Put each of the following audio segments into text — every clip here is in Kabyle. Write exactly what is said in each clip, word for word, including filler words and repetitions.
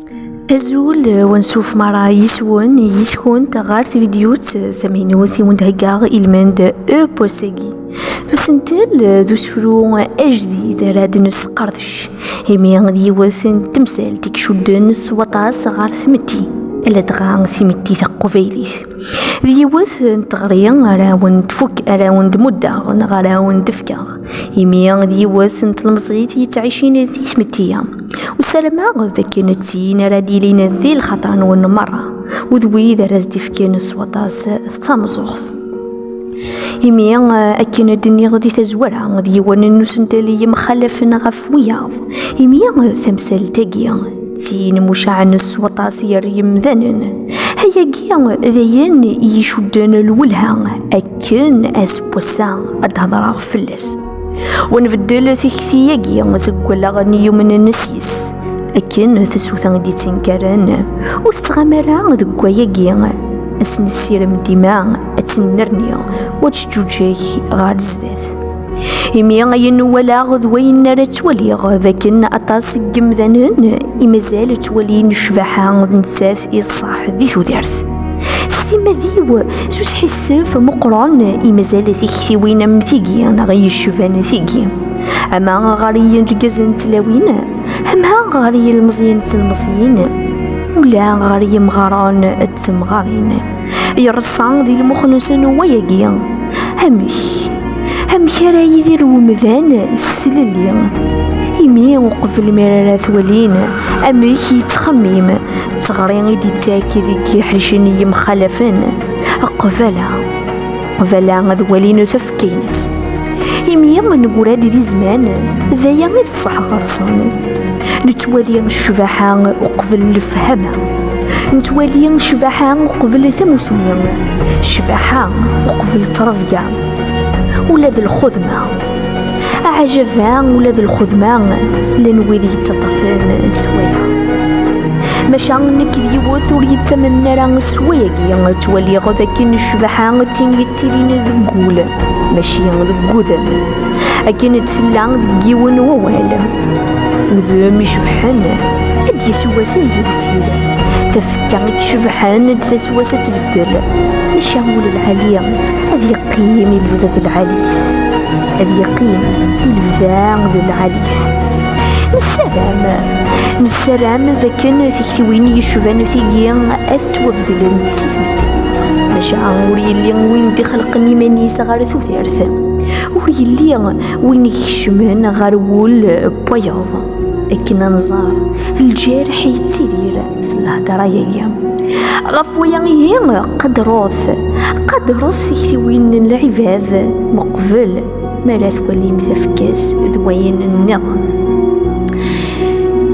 Azul, eh, wansuf mara yis-wen, yis-kunt ɣer tvidyut, eh, tamaynut i wen-d-heggaɣ ilmend, eh, n wass-agi. D usentel, eh, d usefru, eh, ajdid ara d-nesqerdec, imi d yiwet n temsalt i icudden s waṭas ɣer tmetti, ladɣa timetti taqbaylit. D yiwet n teɣri ara wen-d-fuk-, ara wen-d-muddeɣ neɣ ara wen-d-fkeɣ, imi d yiwet n tlemẓit yettɛicin di tmetti-a. U ssarameɣ d akken d tin ara d-yilin di lxaṭer-nwen merra, u d wid ara s-d-ifken s waṭas tameẓẓuɣt. Imi, eh, akken d-nniɣ di tazwara, d yiwen n usentel yemxalafen ɣef wiyaḍ, imi, eh, tamsalt-agi d tin mucaɛen s waṭas ger yemdanen. Ayagi d ayen i icudden lwelha, akken ass n wass-a ad d-hedreɣ fell-as. Wa nbeddel tikti-agi seg wallaɣ n yumnen s yes, akken tasuta i d-ittenkaren ur tettɣam ara deg wayagi, ad s-nessirem dima ad tennerni u ad teǧǧuǧeg ɣer zdat. Imi ayen walaɣ d wayen ara ttwaliɣ d akken aṭas n yemdanen i mazal ttwalin ccbaḥa d nettat i d ṣṣeḥ di tudert. S timmad-iw, s usḥissef meqqren i mazal tiktiwin am tigi neɣ yecban tigi, ama ɣer yirgazen d tlawin, ama ɣer yilmeẓyen d telmeẓyin, ula ɣer yimɣaren d temɣarin. Yerṣa di lmux-nsen wayagi. Amek? Amek ara yidir umdan s tlelli? Imi uqbel mi ara t-walin, amek yettxemmim? D teɣri i d-ittak deg iḥricen yemxalafen, qbala, qbala ad walin tafekka-ines. Imi negra-d di zzman, d aya i d ṣṣeḥ ɣer-sen. Nettwali ccbaḥa uqbel lefhama. Nettwali ccbaḥa uqbel tamusni. Ccbaḥa uqbel ttrebga. Ula d lxedma. Aɛjaba, ula d lxedma llan wid yettaṭṭafen s waya. Maca nekk d yiwet ur yettamnen ara s wayagi, ttwaliɣ dakken ccbaḥa d tin yettilin deg wul, mačči deg wudem. Akken d-tella deg yiwen wawal. Udem icebḥen, ad d-yas wass ad yiwsil. Tafekka i icebḥen ad d-tas wass ad tbeddel. Maca ul lɛali ad yeqqim i lebda d lɛalit. Ad yeqqim i lebda d lɛalit. Nessaram, nessaram d akken tiktiwin yecban tigi ad ttwabeddlent s tmetti. Maca ur yelli win d-ixelqen iman-is ɣer tudert. Ur yelli win ikecmen ɣer wul n wayeḍ. Akken ad nẓer, lǧerḥ yettidir s lhedra-agi. Ɣef waya ihi, qadret, qadret tiktiwin n lɛibad meqbel mi ara twalim tafekka-s d wayen nniḍen.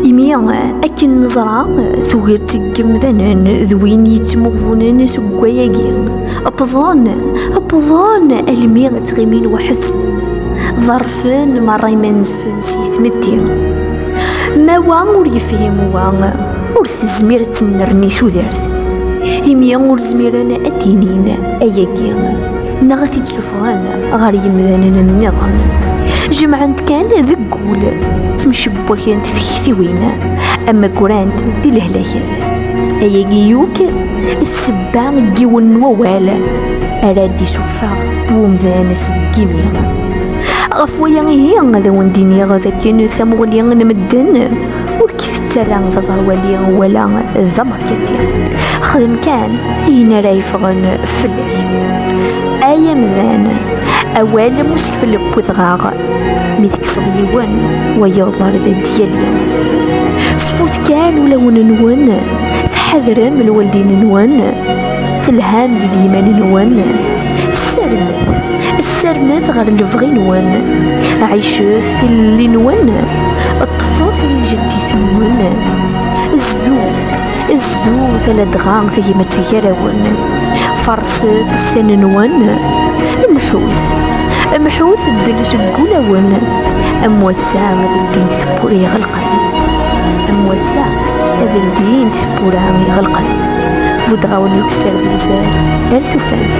Imi, akken neẓra, tuget n yemdanen d win yettmuɣbunen seg wayagi, wwḍen, wwḍen almi ttɣimin weḥd-sen, ḍerfen merra iman-nsen si tmetti. Ma wa ur yefhim wa, ur tezmir ad tennerni tudert, imi ur zmiren ad d-inin ayagi, neɣ ad t-id-sufɣen ɣer yemdanen nniḍen. Jemɛent kan deg wul, ttemcewwakent tektiwin, ama grant di lehlakat. Ayagi yakk d ssebba n yiwen n wawal ara d-isuffeɣ wemdan seg yimi. Ɣef waya ihi, ad awen-d-iniɣ d akken tamuɣli n medden ur k-tettarra d aẓerwali wala d amerkanti. Xdem kan ayen ara yeffɣen fell-ak. Ay amdan, awal am usekfel n wedɣaɣ, mi tekkseḍ yiwen, wayeḍ ar d yali. Sfut kan ulawen-nwen, tḥadrem lwaldin-nwen, telham-d d yiman-nwen, ssarmet, ssarmet ɣer lebɣi-nwen, ɛicet tilelli-nwen, ṭṭfet di tjeddit-nwen, zdut, zdut ladɣa tagmat gar-awen, farset ussan-nwen, mḥut, mḥut ddel seg wulawen, am wass-a ad ldint tewwura iɣelqen. Am wass-a, ad ldint tewwura iɣelqen. Buddeɣ-awen yukessar d lzar ar tufat.